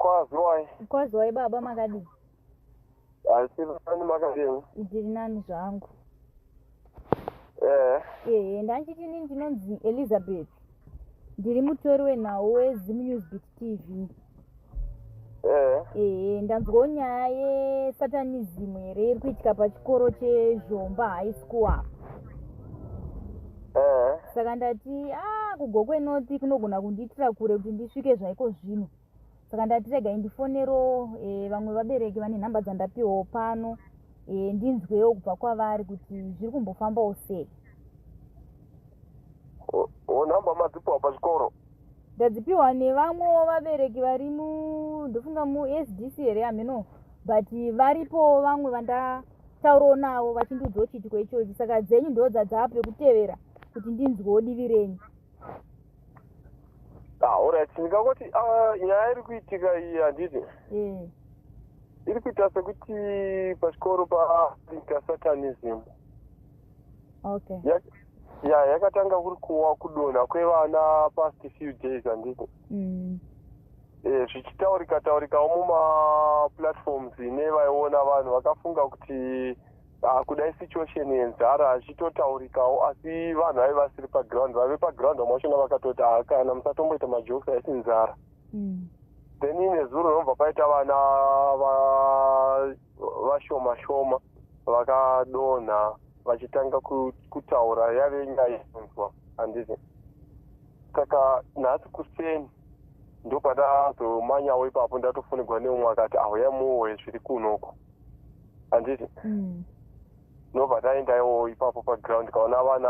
Kwaziwai. Kwaziwai baba, makadii? Asirani, makadini? Ndiri nani zvangu. Eh. Ehe, ndanchiti ini ndinonzi Elizabeth, ndiri mutori wenhau weZim Newsbeat TV. Ehe, ndanzwawo nyaya yesatanism here iri kuitika pachikoro cheZhomba High School apa. Saka ndati a kuGokwe North kunogona kundiitira kure kuti ndisvike zvaiko zvino, saka ndati regai ndifonero vamwe vabereki vane nhamba dzandapiwawo pano, ndinzwewo kubva kwavari kuti zviri kumbofambawo sei. O, nhamba madzipiwa pachikoro? Ndadzipiwa nevamwewo vabereki vari mu, ndofunga muSDC here, hameno, but varipowo vamwe vandataurawo navo vachindiudzawo chiitiko ichochi, saka dzenyu ndo dzadzaa pekutevera kuti ndinzwewo divi renyu. Ah, alright, ndingangoti, ah, nyaya iri kuitika iyi, handiti, iri kuita sekuti pachikoro paita satanism. Ya, yakatanga kuri kuwa kudonha kwevana past few days, handiti? Zvichitaurika taurikawo mumaplatforms nevaiona, vanhu vakafunga kuti, ah, kudai situation yenzara, achitotaurikawo, asi vanhu vaive vasiri paground. Vaive paground vamwe vachona vakatoti, "Ah, kana musatomboita majokes, aisi nzara." Then nezuro nobva paita vana vashoma shoma vakadonha vachitanga kutaura, yave nyaya inonzwa, handiti? Saka nhasi kuseni ndopandazomhanyawo ipapo, ndatofonegwa neumwe akati, "Auya muwe zviri kunoko," handiti? Nobva taendaiwo ipapo paground, kaona vana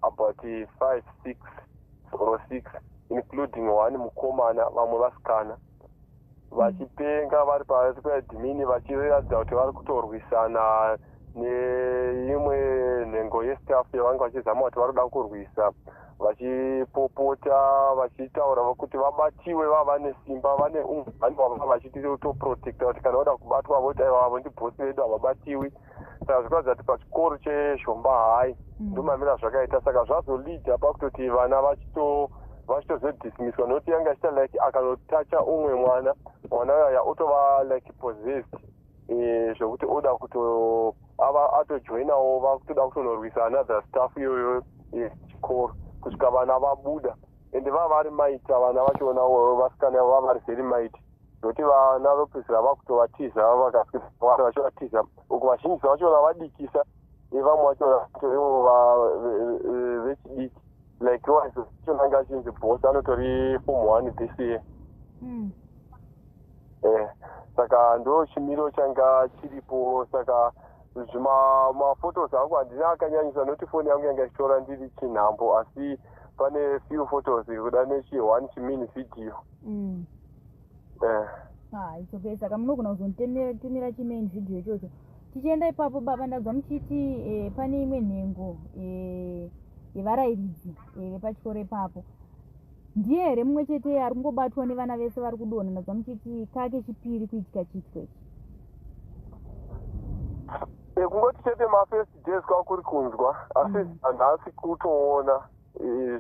about five, six or six, including one mukomana, vamwe vasikana, vachipenga vari paadmin, vachiratidza kuti vari kutorwisana neimwe nhengo yestaff yavanga vachizama kuti vari kuda kurwisa, vachipopota, vachitaura kuti vabatiwe, vava nesimba, vane umhani wavanga vachitoprotecta kuti kana voda kubatwa voti, "Aiwa, avo ndibhosi vedu, havabatiwi." Saka zvikuratidza kuti pachikoro cheZhomba High ndomamira zvakaita. Saka zvazolidha pakutoti vana vachitozodismisswa, nokuti yanga ichita like akanotacha umwe mwana, mwana uyaya otova like possessed, zvokuti oda kuto ava atojoinawo, vakutoda kutonorwisa another staff iyoyo yechikoro, kusvika vana vabuda. Ende vava vari maita vana vachona, vasikana vava vari very mighty, nokuti vana vopedzisira vakutovatiza, vakaswera vachivatiza uku. Vazhinji vachona vadikisa, nevamwe vachona vatorivo vechidiki, like wachona anga achinzi boss anotori form one this year. Saka ndo chimiro changa chiripo. Saka zvimaphotos angu handina akanyanyisa, nokuti foni yangu yanga ichitora ndiri chinhambo, asi pane few photos, kuda nechi one chimini video. Ah, it's okay. Saka munogona kuzonditumira chimain video ichocho. Tichienda ipapo baba, ndabva muchiti pane imwe nhengo yevarayiridzi vepachikoro ipapo. Ndiye here mumwe chete ari kungobatwa nevana vese vari kudonha? Ndabva muchiti kake chipiri kuitika chiitiko ichi. Kungoti chete mafirst days kwakuri kunzwa, asi nhasi kutoona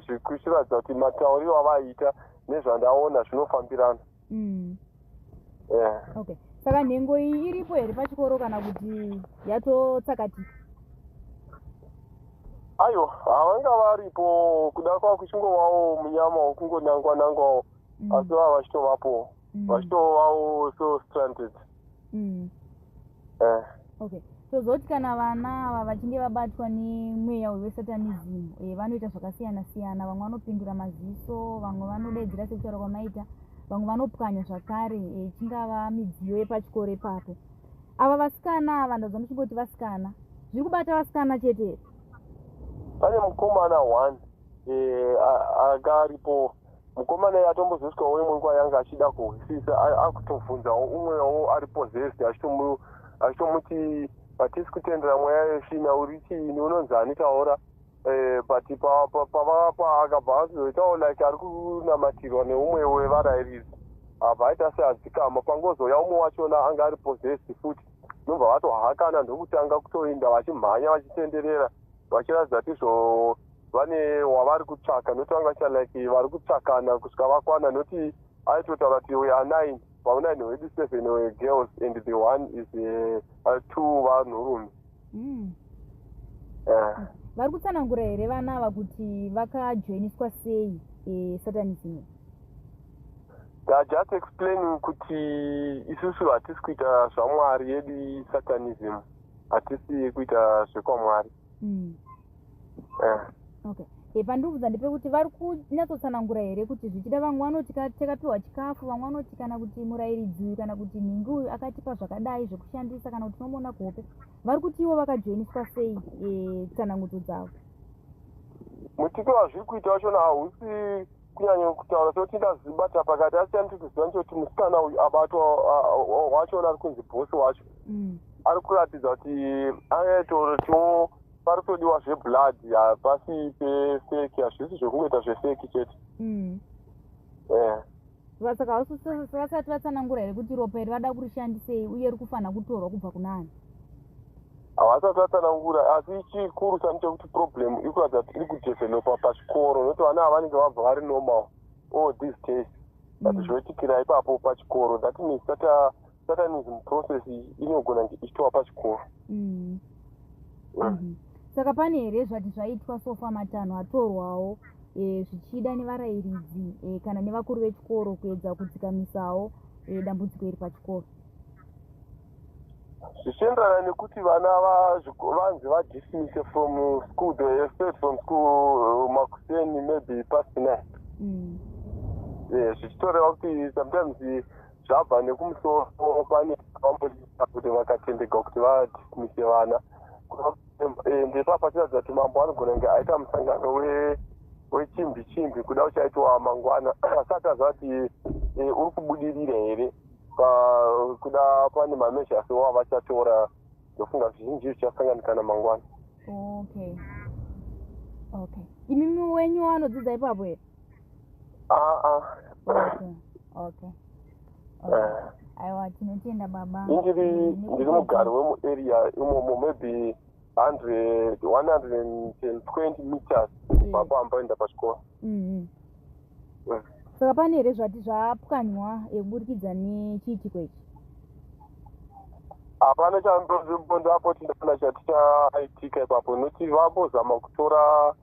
zvikuchiratidza kuti matauriro avaiita nezvandaona zvinofambirana. Okay, saka nhengo iyi iripo here pachikoro kana kuti yatotsakatika? Aiwa, havanga varipo, kuda kwakuchingovawo munyama wekungonangwa nangwawo, asi vava vachitovapo, vachitovawo so stranded. Okay, tozoti kana vana ava vachinge vabatwa nemweya wesatanism, vanoita zvakasiyana siyana. Vamwe vanopindura maziso, vamwe vanodaidzira sekutaura kwamaita, vamwe vanopwanya zvakare chingava midziyo yepachikoro ipapo. Ava vasikana ava, ndazwa muchingoti vasikana, zviri kubata vasikana chete here? Pane mukomana one anga aripo. Mukomana iye atombozosvikawo imwe nguva yanga achida kuhwisisa, akutobvunzawo umwewo ari possessed, achitomuti, "Hatisi kutendera mweya yesvina, uri chiini, unonzi ani, taura." But pava akabva azoitawo like ari kunamatirwa neumwe wevarairidzi, abva aita seadzikama. Pangozouya umwe wachona anga ari possessed futi, nobva vatohakana, ndokutanga kutoinda vachimhanya, vachitenderera, vachiratidza kuti izvo vane wavari kutsvaka, nokuti vanga vachiita like vari kutsvakana kusvika vakwana, nokuti aitotaura kuti, "We are nine." Paunine hwedu, seven were girls and the one is two vanhurume. Vari kutsanangura here vana ava kuti vakajoiniswa sei satanism? They are just explaining kuti isusu hatisi kuita zvaMwari, yedu satanism, hatisi kuita zvekwamwari. Okay, pandiri ndepekuti vari kunyatsotsanangura here kuti zvichida vamwe vanoti takapiwa chikafu, vamwe vanoti kana kuti murayiridzi uyu kana kuti nhingi uyu akatipa zvakadai zvekushandisa, kana kuti tinomuona kuhope? Vari kuti ivo vakajoiniswa sei, tsanangudzo dzavo? Mutiko wazviri kuita wachona hausi kunyanya kutaura sekuti ndazvibata pakati, asi chandiri kuziva ndechekuti musikana uyu abatwa wachona ari kunzi bhosi wacho ari kuratidza kuti aitorotiwo pari kutodiwa zveblood, hapasi pefake, hazvisi zvekungoita zvefake chete. Saka vasati vatsanangura here kuti ropa iri vada kurishandisei uye riri kufanira kutorwa kubva kunani? Havasati vatsanangura, asi chikuru chani chekuti problem iri kuratidza kuti iri kudevelopa pachikoro, nokuti vana ava vanenge vabva vari normal all these days, but zvoitikira ipapo pachikoro. That means satanism process inogona kunge ichitova pachikoro. Saka pane here zvati zvaitwa so far, matanho atorwawo zvichida nevarayiridzi kana nevakuru vechikoro kuedza kudzikamisawo dambudziko iri pachikoro? Zvichienderana nekuti vana vanzi vadismiss from school, they expelled from school makuseni, maybe past 9. Zvichitoreva kuti sometimes zvabva nekumusoro, pane vambolisa kuti vakatendeka kuti vadismise vana. Ndepapa pachiratidza kuti mambo anogona kunge aita musangano wechimbi chimbi, kuda uchaitwa mangwana, asati aziva kuti uri kubudirira here. Kuda pane mameasures wavachatora, ndofunga zvizhinji zvichasanganikana mangwana. Okay, imimi wenyu wanodzidza ipapo here? Aa. Okay. Aiwa, tinotenda baba. Indiri ndiri mugari wemuarea imomo, maybe 100 120 meters kubva pamboenda pachikoro. Saka pane here zvati zvapwanywa kuburikidza nechiitiko ichi? Hapana chandondapo tindaona chati chaitika ipapo, nokuti vambozama kutora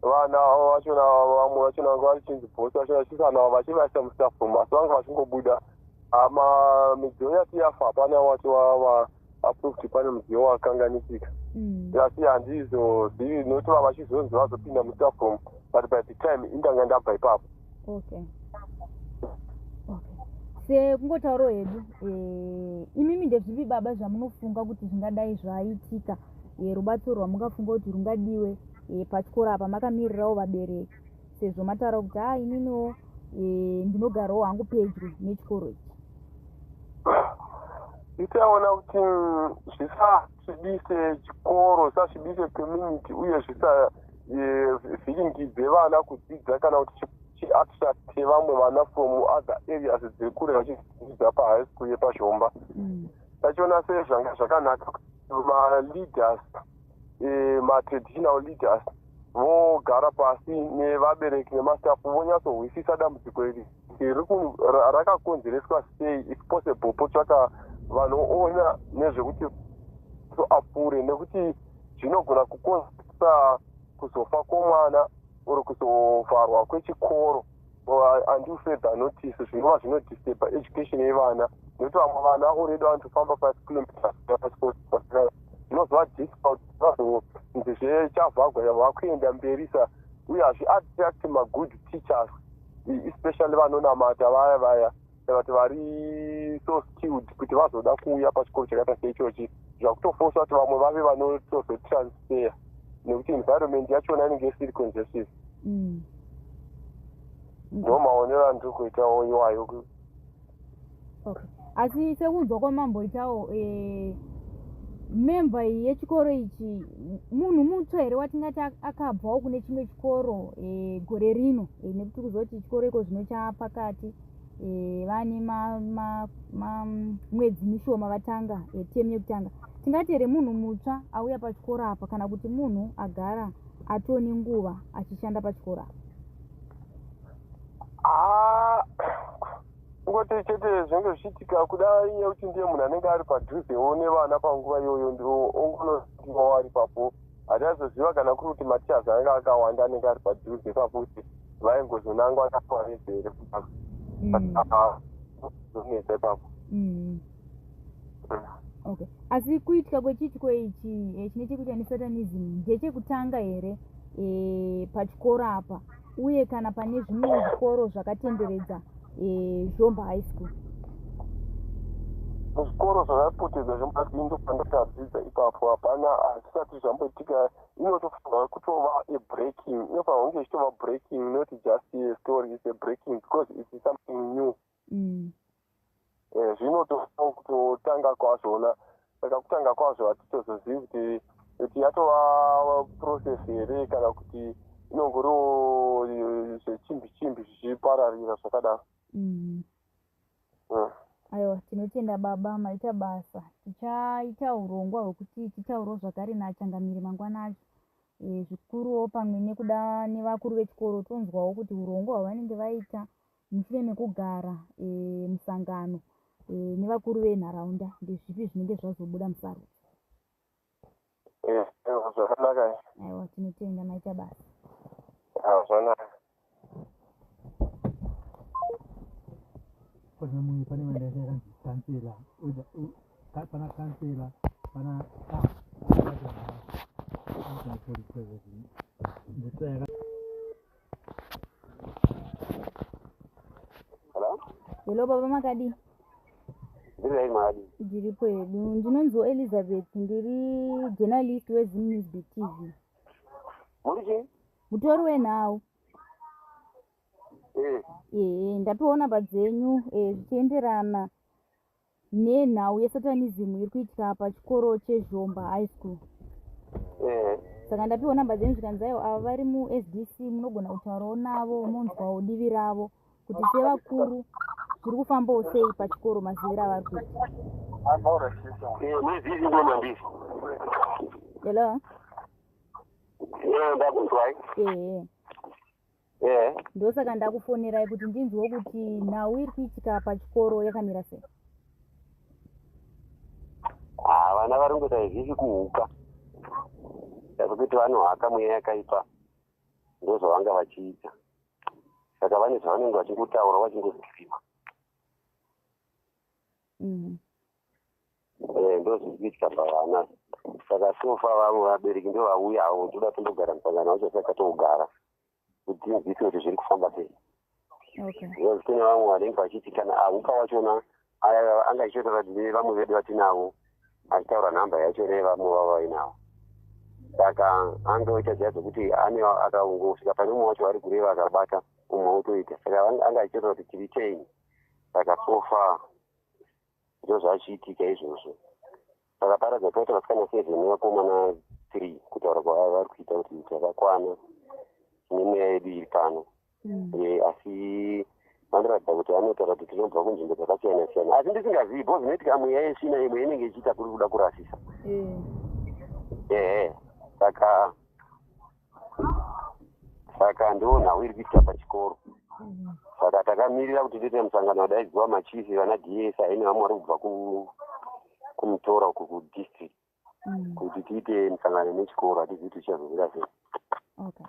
vana vachona, vamwe vachona vanga vachinzi bhosi vachona, vachisana vachivaisa mustaff room, asi vanga vachingobuda. Ama midziyo yati yafa, hapana wati wava approved pane mudziyo wakanganisika. Asi handizozivi nokuti vava vachizonzi vazopinda mustaff room, but by the time indanga ndabva ipapo. Okay, sekungotaurawo hedu, imimi ndezvipi baba zvamunofunga kuti zvingadai zvaitika, rubatsiro rwamungafunga kuti rungadiwe pachikoro apa makamirirawo vabereki, sezvo mataura kuti ha, ininiwo ndinogarawo hangu pedyo nechikoro ichi? Tichaona kuti zvisasvibise chikoro, zvisasvibise community, uye zvisavhiringidze vana kudzidza, kana kuti chiattracte vamwe vana from other areas dziri kure vachidzidza pahigh school yepaZhomba. Tachiona sezvanga zvakanaka kuti maleaders, matraditional leaders vogara pasi nevabereki nemastaff, vonyatsohwisisa dambudziko iri rakakonzereswa sei. If possible, potsvaka vanoona nezvekuti apfuure, nekuti zvinogona kukonzeresa kuzofa kwomwana or kuzovharwa kwechikoro until further notice, zvinova zvinodisturba education yevana, nekuti vamwe vana already vanotofamba 5 kilometers pachikoro, zvinozova difficult vazonzi zvechavhagwa vakuenda mberisa. Uye hazviattract magood teachers, especially vanonamata vaya vaya kana kuti vari so skilled kuti vazoda kuuya pachikoro chakaita seichochi. Zvakutofosa kuti vamwe vave vanotozotransfer, nekuti environment yachona inenge isiri conducive. Ndo maonero andiri kuitawo iwayo. Okay, asi sekunzwa kwamamboitawo, memba iyi yechikoro ichi munhu mutsva here watingati akabvawo kune chimwe chikoro gore rino? Nekuti kuzoti chikoro iko zvino chapakati, vane mwedzi mishoma vatanga temu yekutanga, tingati here munhu mutsva auya pachikoro apa, kana kuti munhu agara atone nguva achishanda pachikoro apa? Ah, Kungoti chete zvinenge zvichiitika kuda inyaya yekuti ndiye munhu anenge ari padhuzewo nevana panguva iyoyo, ndiwo ongonotiwawo ari papo. Hatichazoziva kana kuri kuti matichers anenge akawanda anenge ari padhuze ipapo kuti vaingozonangwa naparese here zonetsa ipapo. Okay, asi kuitika kwechiitiko ichi chine chekuita nesatanism ndechekutanga here pachikoro apa, uye kana pane zvimwe zvikoro zvakatenderedza Zhomba High School? Muzvikoro zvakapotedza Zhomba ndopandakadzidza ipapo, hapana, hazvisati zvamboitika. Inotofanirwa kutova a breaking, inofanirwa kunge ichitova breaking, not just a story. It's a breaking because it's something new. Zvinotofanira kutotanga kwazvona. Saka kutanga kwazvo hatitozozivi kuti yatova process here kana kuti inongoriwo zvechimbi chimbi zvichipararira zvakadaro. Aiwa, tinotenda baba, maita basa. Tichaita urongwa hwekuti titaurewo zvakare nachangamire mangwana acho, zvikuruwo pamwe nekuda nevakuru vechikoro, tonzwawo kuti urongwa hwavanenge vaita mushure mekugara musangano nevakuru venharaunda ndezvipi zvinenge zvazobuda musarudzo. Zvakanaka. Aiwa, tinotenda, maita basa. Zvakanaka. Pane mumwe, pane vandaita yakanzi kansela, pana kansela, pana ndeta yaka. Hello? Hello baba, makadi? Ndiri madi. Ndiripo hedu. Ndinonziwo Elizabeth, ndiri journalist weZim Newsbeat TV. Muri chii? Mutori wenhau. Ehe, ndapiwa namba dzenyu zvichienderana nenhau yesatanism iri kuitika pachikoro cheZhomba High School. Saka ndapiwa namba dzenyu, zvikanzi aiwa, ava vari muSDC, munogona kutaurawo navo, monzwawo divi ravo kuti sevakuru zviri kufambawo sei pachikoro, maziviro avari kuita. Muzivi ndo mandisi. Hello? Ndakunzwai. Ehe. Ndosaka ndakufonerai kuti ndinzwewo kuti nhau iri kuitika pachikoro yakamira sei. Ah, vana vari kungoita izvizvi kuhuka. Kuti vanohaka mweya yakaipa. Ndozvavanga vachiita. Saka vane zvavanenge vachingotaura, vachingozviziva. Ndo zviri kuitika pavana. Saka so far vamwe vabereki ndo vauyawo, toda tombogara musangano wacho saka tougara kuti tinzwise kuti zviri kufamba sei. Because kune vamwe vanenge vachiti kana ahuka wachona aya anga achitotaura kuti nevamwe vedu vatinavo, achitaura nhamba yacho nevamwe vavo vainavo. Saka angoita dziya dzekuti ane akangosvika pane umwe wacho ari kureva, akabata umwe wotoita. Saka anga achitotaura kuti tiri chain. Saka so far ndo zvachiitika izvozvo. Saka paradza paita vasikana 7 nevakomana 3, kutaura kwavari kuita kuti takakwana, tine mweya yedu iri pano. Asi vanoratidza kuti vanotaura kuti tinobva kunzvimbo dzakasiyana siyana, asi ndisingazivi because zvinoitika mweya yesvina imwe inenge ichiita kuri kuda kurasisa. Ehe, saka ndo nhau iri kuitika pachikoro. Saka takamirira kuti tiite musangano wadaidzwa machief, vana DS aine vamwe vari kubva kumutora uku kudistrict kuti tiite musangano nechikoro. Hatizivi kuti tichazomira sei. Okay.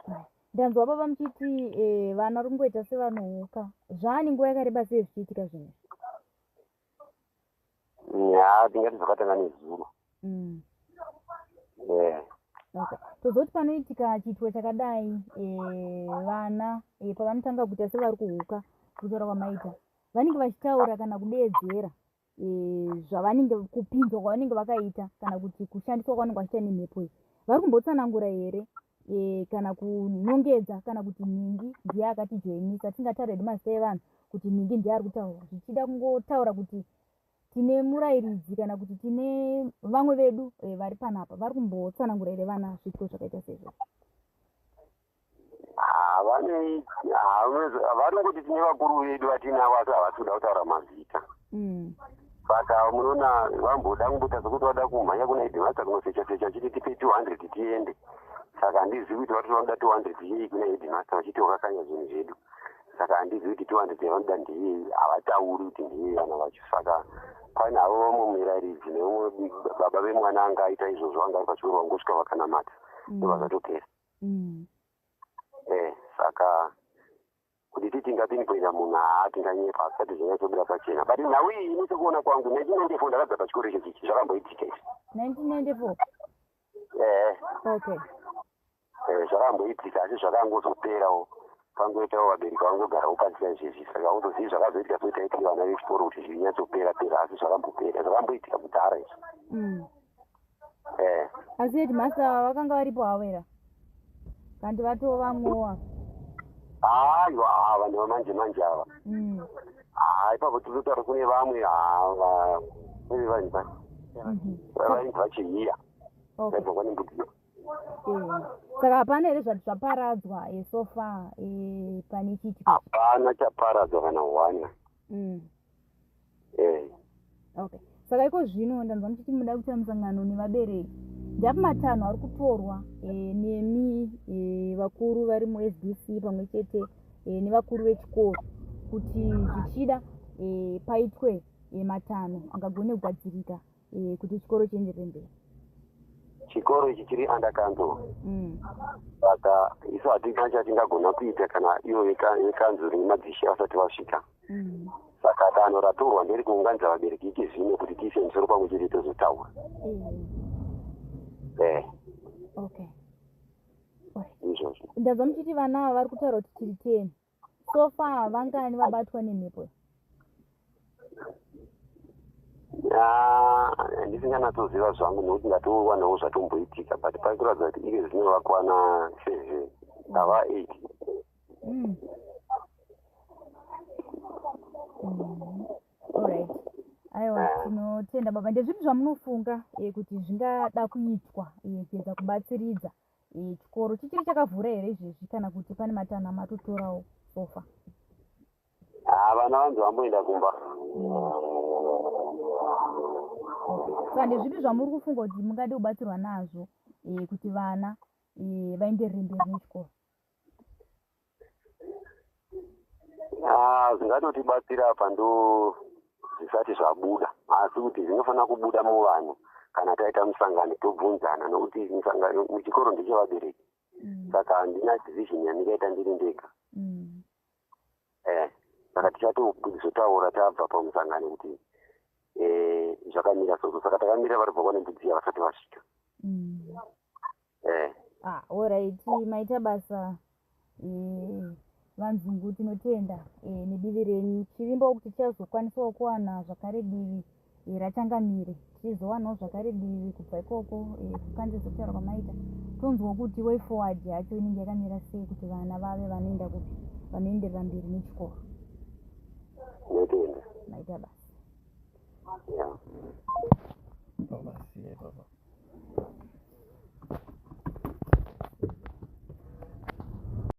Right. Ndanzwa baba muchiti vana vari kungoita sevanohuka. Zvaani nguva yakareba sei zvichiitika zvinhu? Ya, tingati zvakatanga nezuro. Okay. Tozoti panoitika chiitiko chakadai, vana pavanotanga kuita sevari kuhuka, kutaura kwamaita, vanenge vachitaura kana kudeedzera zvavanenge kupinzwa kwavanenge vakaita kana kuti kushandiswa kwavanenge vachiita nemhepo iyi, vari kumbotsanangura here kana kunongedza kana kuti nhingi ndiye akatijoinisa, tingataura hedu mazita evanhu kuti nhingi ndiye ari kutaura, zvichida kungotaura kuti tine murayiridzi kana kuti tine vamwe vedu vari panapa, vari kumbotsanangura here vana zviitiko zvakaita seizvozvo? Vari ngoti tine vakuru vedu vatinavo, asi havasi kuda kutaura mazita. Saka munoona vamboda kumboita sekuti vada kumhanya kuna headmaster kunosecha secha, achiti tipe 200 tiende. Saka handizivi kuti vari vanoda 200 yei kuna headmaster, vachiti wakakanya zvinhu zvedu. Saka handizivi kuti 200 yavanoda ndeyei, havatauri kuti ndeyei vana vacho. Saka pane havo vamwe murairidzi neumwe baba vemwana anga aita izvozvo, anga ari pachikoro, vangosvika vakanamata, ndovakatopera. Saka kuti titi tingapinpointa munhu, haa, tinganyepa, asati zvanyatsobuda pachena. But nhau iyi, ini sekuona kwangu, 1994 ndakabva pachikoro icho chichi, zvakamboitika izvi. 1994? Eh. Okay. Zvakamboitika, asi zvakangozoperawo, pangoitawo vabereki vangogarawo pasi saizvezvi. Saka utozivi zvakazoitika, soitaitiri vana vechikoro kuti zvinyatsopera pera, asi zvakambopera, zvakamboitika kudhara izvi. Asi headmaster vakanga varipo havo here, kanti vatovamwewo? Aiwa, vanhu vamanje manje ava. Haa, ipapo tinotaura kune vamwe ava vanhu vainzi vachihiya, vaibva kwane mbudziyo. Saka hapana here zvati zvaparadzwa so far pane chiitiko? Hapana chaparadzwa kana hwana. Okay, saka iko zvino ndanzwa muchiti muda kuita musangano nevabereki. Ndeapi matanho ari kutorwa nemi vakuru vari muSDC pamwe chete nevakuru vechikoro kuti zvichida paitwe matanho angagone kugadzirika kuti chikoro chienderere mberi? Chikoro ichi chiri under council. Saka isu hatina chatingagona kuita kana ivo vekanzuro nemadzishe vasati vasvika. Saka danho ratorwa nderi kuunganidza vabereki ike zvino kuti tiise musoro pamwe chete, tozotaura. Okay. Izvozvo. Ndanzwa muchiti vana ava vari kutaura kuti tiri 10. So far vangani vabatwa nemhepo? Handisinganatsoziva zvangu, nekuti ndatowanawo zvatomboitika, but pari kuratidza kuti ike zvino vakwana 7, ava 8. Alright, aiwa, tinotenda baba. Ndezvipi zvamunofunga kuti zvingada kuitwa kuedza kubatsiridza chikoro? Chichiri chakavhura here izvezvi, kana kuti pane matanho amatotorawo so far? Ha, vana vanzi vamboenda kumba. Saka ndezvipi zvamuri kufunga kuti mungade kubatsirwa nazvo kuti vana vaenderere mberi nechikoro? Ah, zvingatotibatsira apa ndo zvisati zvabuda, asi kuti zvinofanira kubuda muvanhu kana taita musangano, tobvunzana, nokuti musangano muchikoro ndechevabereki. Saka handina decision yandingaita ndiri ndega. Saka tichatozotaura tabva pamusangano kuti zvakamira sozvo. Saka takamira vari kubva kwanembudziya vasati vasvika. Ah, alright, maita basa, vanzungu. Tinotenda nedivi renyu. Chivimbawo kuti tichazokwanisawo kuwana zvakare divi rachangamire, tichizowanawo zvakare divi kubva ikoko kukanze sekutaura kwamaita, tonzwawo kuti way forward yacho inenge yakamira sei kuti vana vave vanoenda kupi, vanoenderera mberi nechikoro. Tinotenda. Maita basa. Yeah.